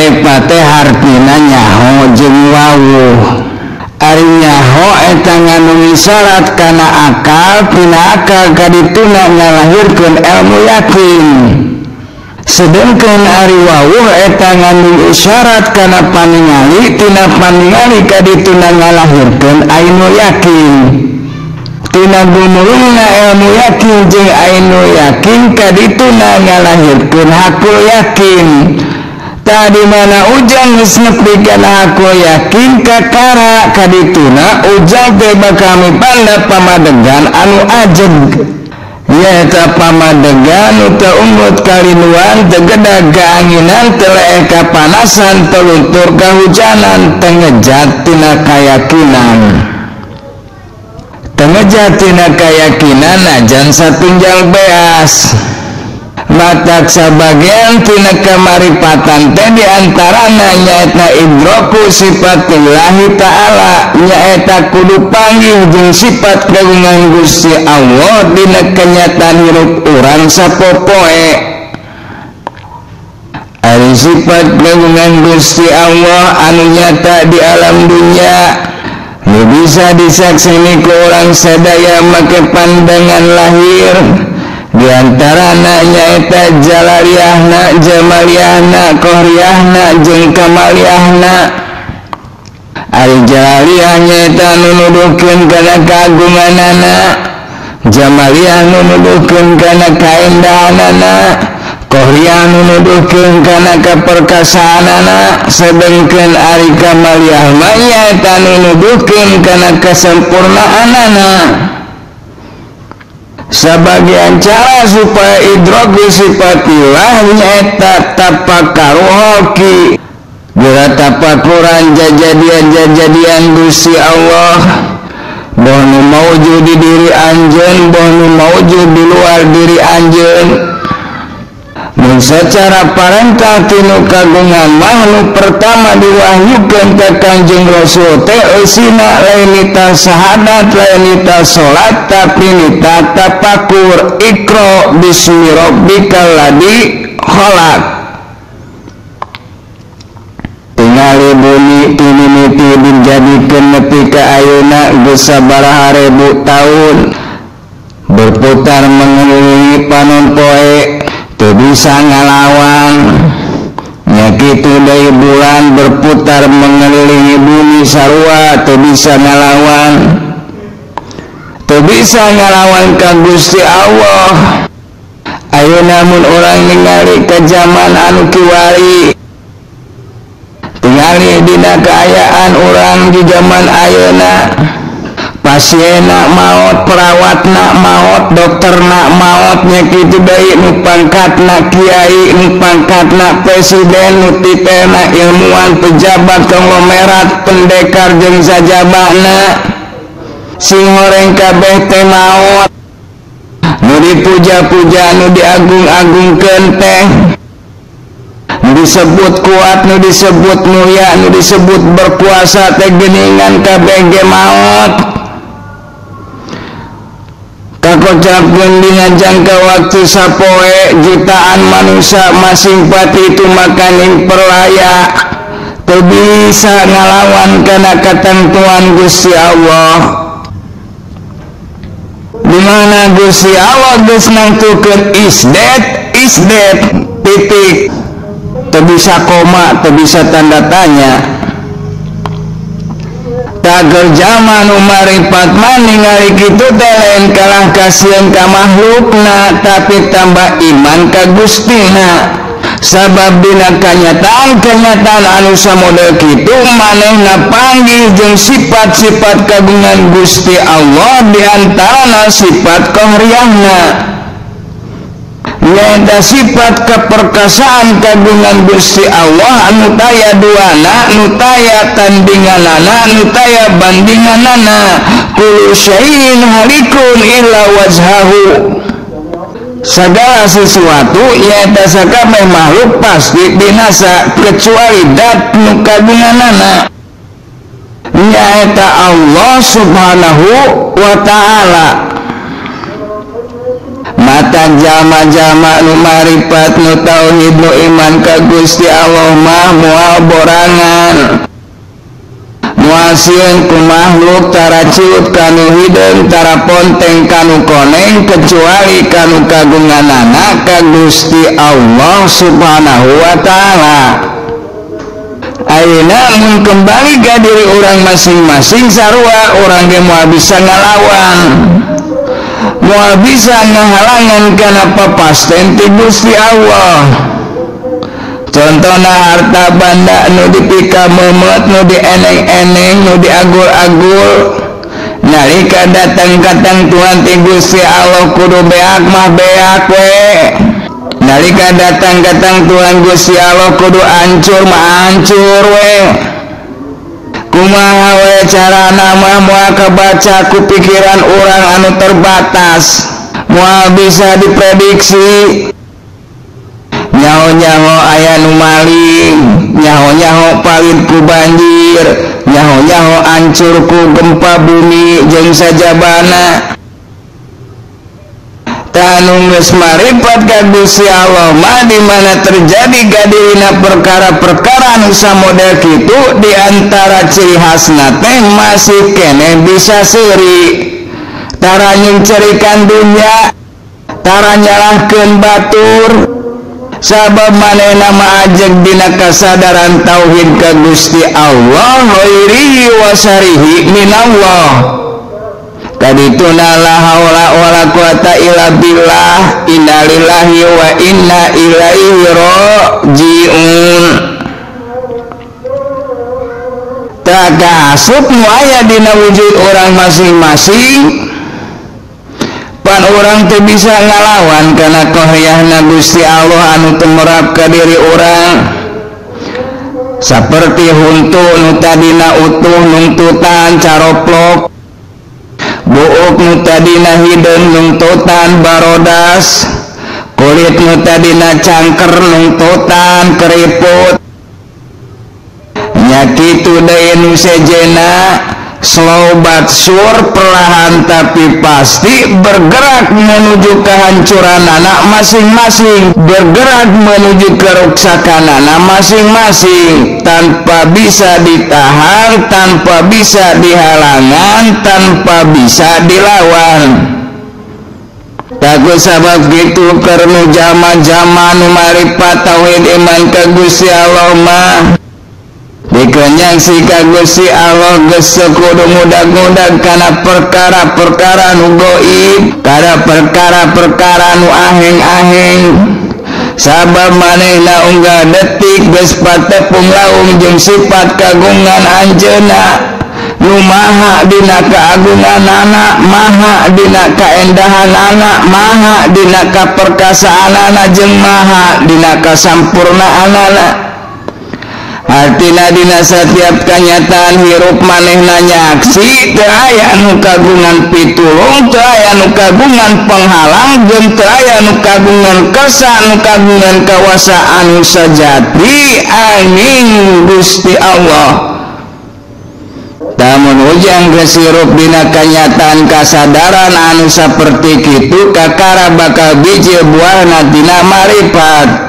Marifat teh hartina nyaho jeung wawuh. Ari nyaho eta ngandung isyarat kana akal, tina akal kadituna ngalahirkeun ilmu yakin. Sedengkeun ari wawuh eta ngandung isyarat kana paningali, tina paningali kadituna ngalahirkeun ainul yakin. Tina gumulungna ilmu yakin jeung ainul yakin kadituna ngalahirkeun hakul yakin. Tadi mana ujang geus nepi kana hakul yakin kakara kadituna ujang teh bakal mipanda pamadegan anu ajeg. Nyaeta pamadegan nu teu ungut kalinuan, teu gedag kaanginan, teu leeh kapanasan, teu luntur kahujanan, teu ngejat tina kayakinan. Teu ngejat tina kayakinan najan satunjal beas. Matak sabagian tina kamaripatan teh diantarana nyaeta idroku sifatillahi ta'ala, nyaeta kudu panggih jeung sifat kagungan Gusti Allah dina kenyataan hirup urang sapopoe. Ari sifat kagungan Gusti Allah anu nyata di alam dunya nu bisa disakseni ku urang sadaya make pandangan lahir. Di antarana nyaeta jalaliyahna, jamaliyahna, qohriyahna jeung kamaliyahna. Ari jalaliyah nyaeta nu nuduhkeun kana kagunganana, jamaliyah nu nuduhkeun kana kaendahanana, qohriyah nu nuduhkeun kana kaperkasaanana, sedengkeun ari kamaliyah mah nyaeta nu nuduhkeun kana kasempurnaanana. Sebagian cara supaya idroku sifatillah nyaeta tafakkaru geura tafakuran jajadian-jajadian Gusti Allah, boh nu maujud di diri anjeun, boh nu maujud di luar diri anjeun. Mun secara parentah tinu kagungan mah nu pertama diwahyukeun ka Kanjeng Rasul teh eusina lain nita syahadat, lain nita salat, tapi nita tafakur. Iqra bismi rabbikal ladzi khalaq. Tingali bumi tinimiti dijadikeun nepi ka ayeuna geus sabaraha ribu taun berputar mengelilingi panon poe, teu bisa ngalawan. Nya kitu deui bulan berputar mengelilingi bumi sarua teu bisa ngalawan. Teu bisa ngalawan ka Gusti Allah. Ayeuna mun urang ningali ka zaman anu kiwari, tingali dina kaayaan urang di zaman ayeuna, pasienna maot, perawatna maot, dokterna maot, nya kitu deui nu pangkatna kiai, nu pangkatna presiden, nu titelna ilmuwan, pejabat, konglomerat, pendekar jeung sajabana, sing horeng kabeh teh maot. Nu dipuja-puja, nu diagung-agungkeun teh, nu disebut kuat, nu disebut mulia, nu disebut berkuasa teh geuningan kabeh ge maot. Kakocapkeun dina jangka waktu sapoe jutaan manusia masing pati itu makaning perlaya teu bisa ngalawan kana katentuan Gusti Allah. Di mana Gusti Allah geus nangtukeun is dead titik, teu bisa koma, teu bisa tanda tanya. Tager zaman maripat mah ningali kitu teh lain kalah kasieun ka makhlukna, tapi tambah iman ka Gustina. Sabab dina kanyataan-kenyataan anu samodel kitu manehna panggih jeung sifat-sifat kagungan Gusti Allah, diantarana sifat qahriyahna, nyaeta sifat keperkasaan kagungan Gusti Allah anu taya duana, nu taya tandinganana, nu taya bandinganana. Kullu syai'in halikun illa wajhahu. Segala sesuatu nyaeta sakabeh makhluk pasti binasa kecuali dat nu kagunganana, nyaeta Allah Subhanahu wa ta'ala. Mata Matak jalma-jalma nu maripat nu tauhid nu iman ka Gusti Allah mah moal borangan, moal sieun ku makhluk, tara ciut kanu hideung, tara ponteng kanu koneng, kecuali kanu kagunganana ka Gusti Allah Subhanahu wa ta'ala. Ayeuna mun kembali ka diri urang masing-masing sarua urang ge moal bisa ngalawan, moal bisa ngahalangan kana papasten ti Gusti Allah. Contohna harta banda nu dipika memet, nu dieneng-eneng, nu diagul-agul, nalika datang katangtuan ti Gusti Allah kudu beak mah beak we. Nalika datang katangtuan Gusti Allah kudu ancur mah ancur we. Kumaha we carana mah moal kabaca ku pikiran urang anu terbatas, moal bisa diprediksi. Nyaho-nyaho aya nu maling, nyaho-nyaho palit ku banjir, nyaho-nyaho ancur ku gempa bumi jeung sajabana. Tanu geus maripat ka Gusti Allah mah di mana terjadi gadirina perkara-perkara anu samodel kitu, di antara ciri khasna teh masih keneh bisa seuri, tara nyungcerikan dunya, tara nyalahkeun batur. Sabab manehna mah ajeg dina kasadaran tauhid ka Gusti Allah, ghairihi wa syarihi minallah. Kadituna la haula wala quwata illa billah, innalillahi wa inna ilaihi rajiun. Tagasup nu aya dina wujud urang masing-masing, pan urang teu bisa ngalawan kana kohyahna Gusti Allah anu temerap ka diri urang. Saperti huntu nu tadina utuh nungtutan caroplok, buuk nu tadina hideung nungtutan barodas, kulit nu tadina cangker nungtutan keriput. Nya kitu deui nu sejena, slow but sure, perlahan tapi pasti bergerak menuju kehancuran anak masing-masing, bergerak menuju keruksakan anak masing-masing, tanpa bisa ditahan, tanpa bisa dihalangan, tanpa bisa dilawan. Takut sabab gitu karena zaman-zaman maripat tauhid iman ka Gusti Allah mah dikenyang si ka Gusti Allah geus kudu ngudag-ngudag kana perkara-perkara nu gaib, kana perkara-perkara nu aheng-aheng. Sabab manehna unggal detik geus patepung laung jeung sifat kagungan anjeunna nu maha dina keagunganana, maha dina kaendahanana, maha dina kaperkasaanana, jeung maha dina kasampurnaanana. Artina dina setiap kenyataan hirup manehna nyaksi teu aya nu kagungan pitulung, teu aya nu kagungan penghalang, jeung teu aya nu kagungan kersa, nu kagungan kawasa anu sajati angin Gusti Allah. Tamun ujang geus hirup dina kenyataan kasadaran anu saperti kitu, kakara bakal biji buahna dina maripat.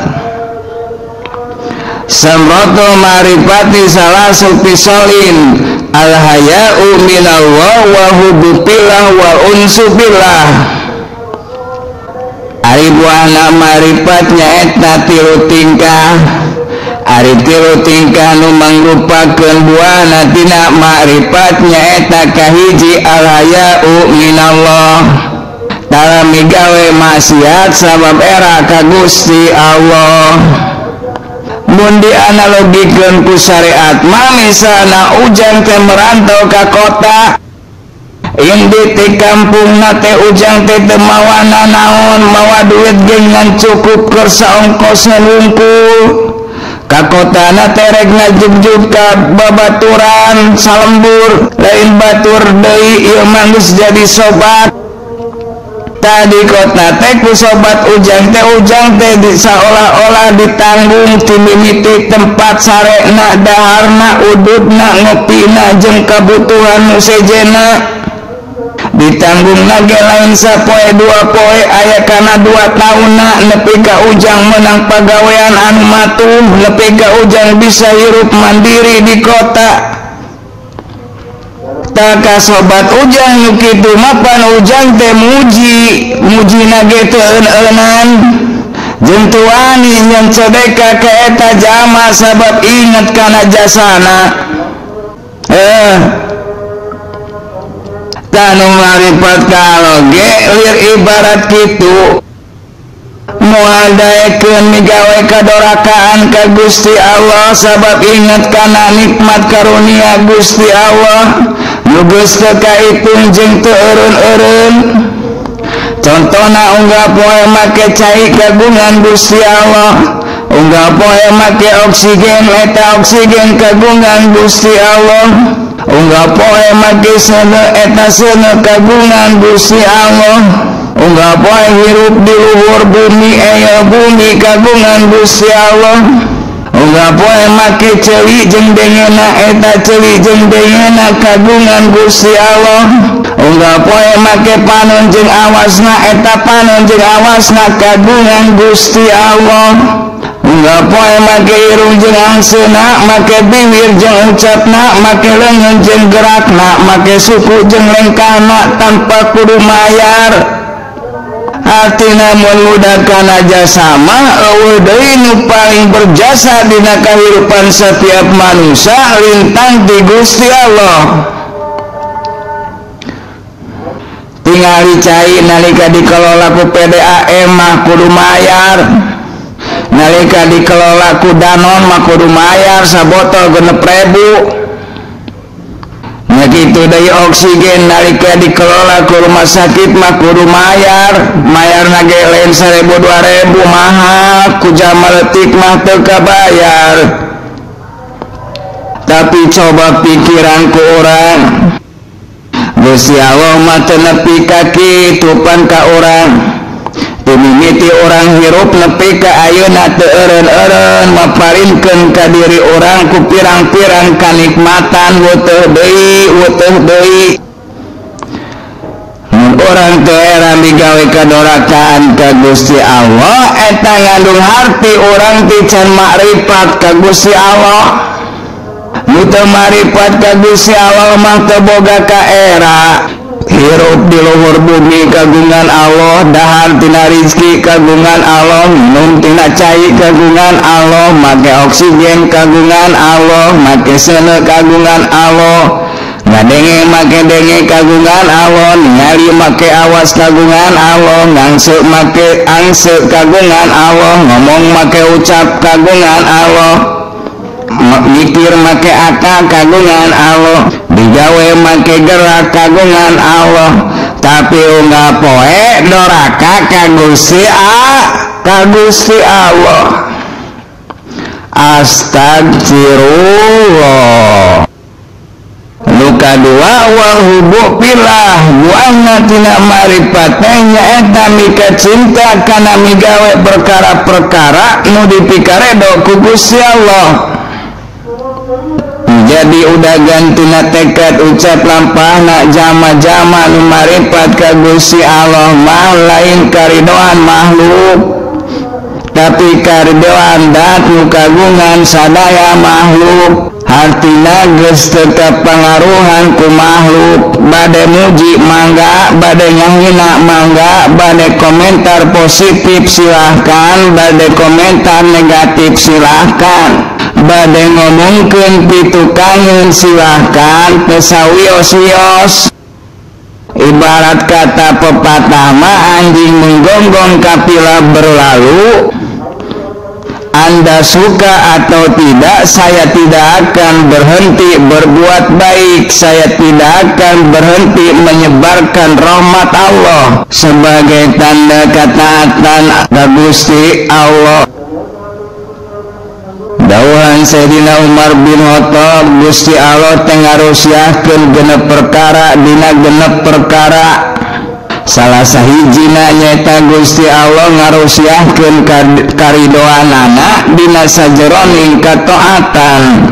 Samroto maripati salah pisolin al haya'u minallah wa hubbillah wa unsu billah. Ari buahna maripat nyaeta tilu tingkah. Ari tilu tingkah nu mangrupakeun buahna tina maripat nyaeta kahiji al haya'u minallah. Tara migawe maksiat sabab era ka Gusti Allah. Mun dianalogikeun ku syariat mah misalna ujang teh merantau ka kota, indi ti kampungna teh ujang teh teu mawa nanaon, mawa duit ge ngan cukup keur saongkosna wungkul. Ka kotana teh rek ngajugjug ka babaturan salembur, lain batur deui ieu mah geus jadi sobat. Tadi kota teh ku sobat ujang teh seolah-olah ditanggung ti mimiti tempat sarekna, daharna, ududna, ngopina, jeung kabutuhan nu sejena. Ditanggung nage lain sapoe dua poe aya kana 2 taunna nepi ka Ujang menang pagawean anu matuh, nepi ka Ujang bisa hirup mandiri di kota. Taka sobat Ujang nu kitu mah pan Ujang teh muji, mujina ge teu eun-eunan. Jeung teu wani nyen sedekah ka eta jalma sabab inget kana jasana. Tanu marifat kaloge lir ibarat kitu moal daekeun migawe kadorakaan ka Gusti Allah sabab inget kana nikmat karunia Gusti Allah nu geus teu kaitung jeung teu eureun-eureun. Contona unggal poe make cai kagungan Gusti Allah, unggal poe make oksigen eta oksigen kagungan Gusti Allah, unggal poe make seuneu eta seuneu kagungan Gusti Allah, unggal poe hirup di luhur bumi aya bumi kagungan Gusti Allah, unggal poe make ceuli jeung dengena eta ceuli jeung dengena kagungan Gusti Allah, unggal poe make panon jeung awasna eta panon jeung awasna kagungan Gusti Allah, unggal poe make irung jeung angseuna, make bibir jeung ucapna, make leungeun jeung gerakna, make suku jeung lengkahna tanpa kudu mayar. Artina mun ngudag kana jasa mah eueuh deui nu paling berjasa dina kahirupan setiap manusia lintang di Gusti Allah. Tingali cai nalika dikelola ku PDAM mah kudu mayar, nalika dikelola ku Danon mah kudu mayar sabotol 6.000. Nya kitu deui oksigen nalika dikelola ku rumah sakit mah kudu mayar, mayarna ge lain 1.000 2.000 mahal, ku jama leutik mah teu kabayar. Tapi coba pikiran ku urang, Gusti Allah mah teu nepi ka kitu pan ka urang. Teu mimiti urang hirup nepi ka ayeuna teu eureun-eureun maparinkeun ka diri urang ku pirang-pirang kanikmatan weteuh deui weteuh deui. Mun urang teu era migawe kadorakaan ka Gusti Allah eta ngandung harti urang ti can makrifat ka Gusti Allah. Nu teu marifat ka Gusti Allah mah teu boga kaera. Hirup di luhur bumi kagungan Allah, dahar tina rizki kagungan Allah, minum tina cai kagungan Allah, make oksigen kagungan Allah, make seuneu kagungan Allah, ngadenge make denge kagungan Allah, ningali make awas kagungan Allah, ngangse make angse kagungan Allah, ngomong make ucap kagungan Allah, mikir make akal kagungan Allah, digawe make gerak kagungan Allah. Tapi unggal poe doraka ka Gusti ka Gusti Allah. Astagfirullah. Nu kadua wal hubu pilah buahna tina marifat teh nyaeta mika cinta kana migawe perkara-perkara nu dipikaredo ku Gusti Allah. Jadi udah gantina tekad ucap lampahna jama-jama nu marifat ka Gusti Allah mah lain karidoan makhluk, tapi karidoan dat nu kagungan sadaya makhluk. Hartina geus teu kapangaruhan ku makhluk. Bade muji mangga, bade ngahina mangga, bade komentar positif silahkan, bade komentar negatif silahkan, bade ngomongkeun pitukangeun silahkan, teu sawios-wios. Ibarat kata pepatah mah anjing menggonggong kapila berlalu. Anda suka atau tidak, saya tidak akan berhenti berbuat baik. Saya tidak akan berhenti menyebarkan rahmat Allah sebagai tanda ketaatan ka Gusti Allah. Dawuhan Sayyidina Umar bin Khattab, Gusti Allah teh ngarusiahkeun genep perkara dina genep perkara. Salah sahijina nyaeta Gusti Allah ngarusiahkeun karidoanana dina sajeroning kataatan.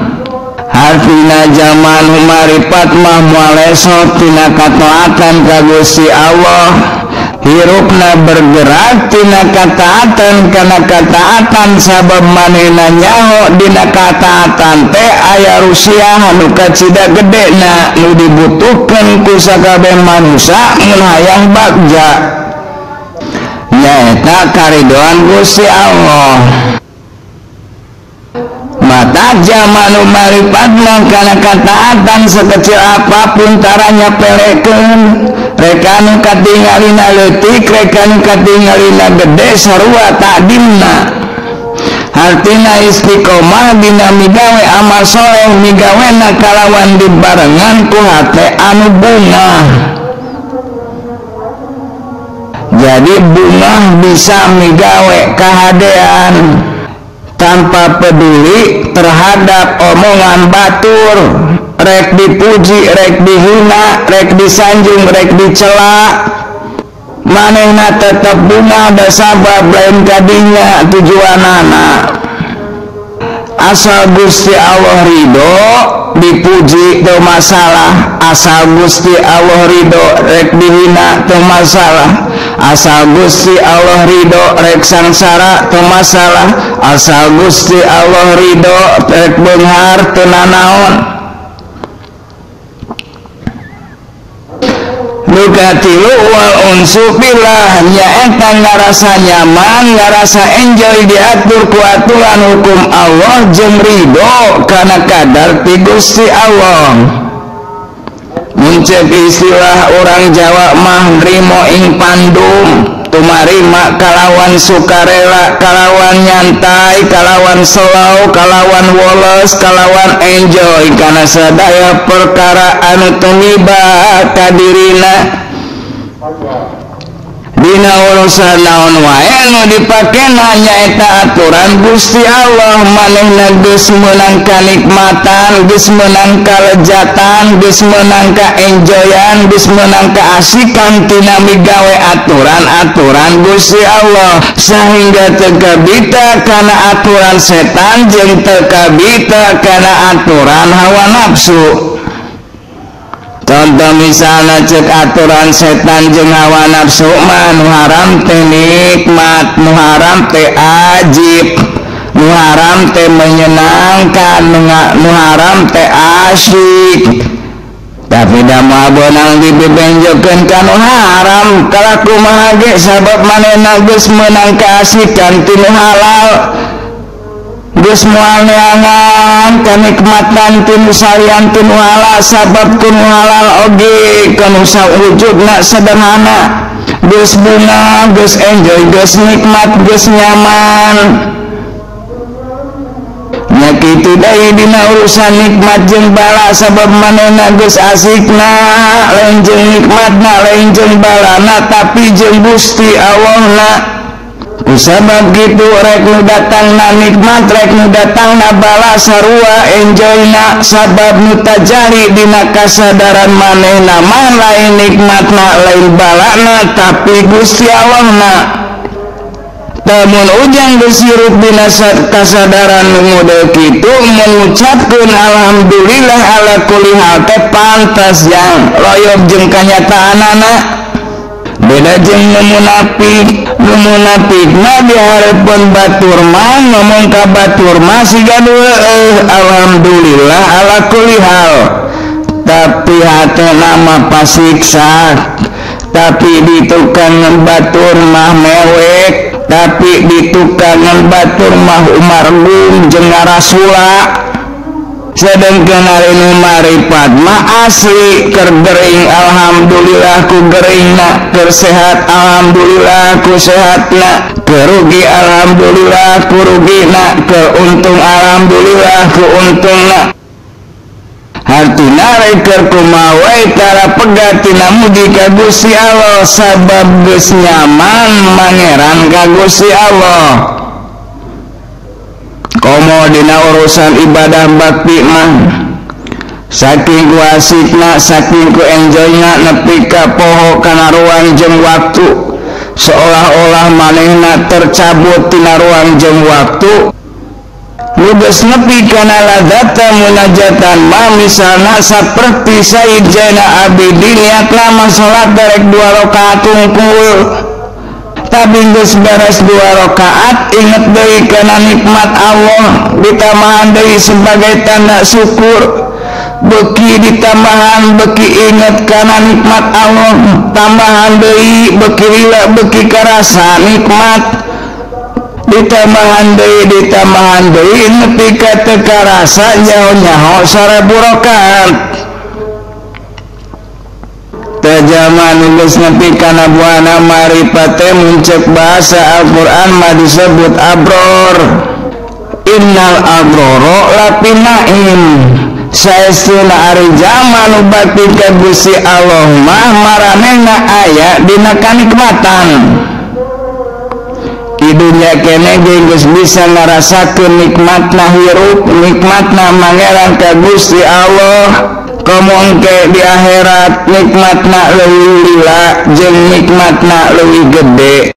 Hartina jalma nu maripat mah moal lesot tina kataatan ka Gusti Allah. Hirupna bergerak tina kataatan kana kataatan sabab manehna nyaho dina kataatan teh aya rusiah anu kacida gedena nu dibutuhkeun ku sakabeh manusia mun hayang bagja nyaeta karidoan Gusti Allah. Mata jalma nu maripat mah kana kataatan sekecil apapun tara nyapelekeun. Reka nu katingalina leutik, reka nu katingalina gede sarua takdimna. Hartina istiqomah dina migawe amal soleh migawena kalawan dibarengan ku hate anu bungah. Jadi bungah bisa migawe kahadean tanpa peduli terhadap omongan batur, rek dipuji, rek dihina, rek disanjung, rek dicela, manehna tetep bungah da sabab lain kadinya tujuanana. Asal Gusti Allah ridho dipuji teu masalah, asal Gusti Allah ridho rek dihina teu masalah, asal Gusti Allah ridho rek sangsara teu masalah, asal Gusti Allah ridho rek beunghar teu nanaon. Nu katilu wal unsu billah nyaeta ngarasa nyaman, ngarasa enjoy diatur ku aturan hukum Allah jeung ridho kana kadar ti Gusti Allah. Mun ceuk istilah urang Jawa mah nrimo ing pandum, tumarima kalawan sukarela, kalawan nyantai, kalawan slow, kalawan woles, kalawan enjoy kana sadaya perkara anu tumiba ka dirina. Dina urusan naon wae nu dipakena nyaeta aturan Gusti Allah. Manehna geus meunang kanikmatan, geus meunang kalejatan, geus meunang kaenjoyan, geus meunang kaasikan tina migawe aturan-aturan Gusti Allah, sehingga teu kabita kana aturan setan jeung teu kabita kana aturan hawa nafsu. Contoh misalnya cek aturan setan jeung hawa nafsu mah nu haram teh nikmat, nu haram teh ajib, nu haram teh menyenangkan, nu haram teh asyik. Tapi da moal beunang dibebenjokeun ka nu haram kalaku kumaha ge sabab manehna geus meunang kaasikan ti nu halal. Geus moal neangan kanikmatan ti nu salian ti nu halal sabab ku nu halal oge kanu sawujudna sederhana. Geus bunga, geus enjoy, geus nikmat, geus nyaman. Nya kitu deui dina urusan nikmat jeung bala sabab manehna geus asikna lain jeung nikmatna lain jeung balana tapi jeung Gusti Allahna. Sabab gitu rek nu datangna nikmat rek nu datangna bala sarua enjoyna sabab nu tajari dina kasadaran manehna mah lain nikmatna lain balana tapi Gusti Allahna. Lamun ujang geus hirup dina kasadaran nu model kitu mengucapkeun alhamdulillah ala kulli hal teh pantas jang loyob jeung kanyataanana. Beda jeung nu munafik, nu munafik mah dihareupeun batur mah ngomong ka batur mah siga nu heueuh alhamdulillah ala kulli hal. Tapi hatena mah pasiksa, tapi di tukangan batur mah mewek, tapi di tukangan batur mah umargum jeung ngarasula. Sedangkan ari nu maripat mah asli keur gering alhamdulillah ku geringna, keur sehat alhamdulillah ku sehatna, keur rugi alhamdulillah ku rugina, keur untung alhamdulillah ku untungna. Hartina rek keur kumaha wae tara pegat tina muji ka Gusti Allah sabab geus nyaman mangeran ka Gusti Allah. Komo dina urusan ibadah bakti mah saking ku asikna saking ku enjoyna nepi ka poho kana ruang jeung waktu, seolah-olah manehna tercabut tina ruang jeung waktu. Nu nu geus nepi kana ladzata munajatan mah misalna saperti Sayyid Zainal Abidin niatna mah salat darek 2 rakaat tungkul tapi geus beres 2 rakaat inget deui kana nikmat Allah ditambahan deui sebagai tanda syukur beki ditambahan beki inget kana nikmat Allah tambahan deui beki lila beki karasa nikmat ditambahan deui nepi ka teu karasa nyaho-nyaho 1000 rakaat. Zaman geus nepi kana buana marifat teh muncul bahasa Al-Qur'an mah disebut abror. Innal abroro lafi naim. Saestuna ari jalma nu bakti ka Gusti Allah mah maranehna aya dina kanikmatan. Di dunya kene geus bisa ngarasakeun nikmatna hirup, nikmatna mangeran ka Gusti Allah. Komo engke di akhirat nikmatna leuwih lila jeung nikmatna leuwih gede.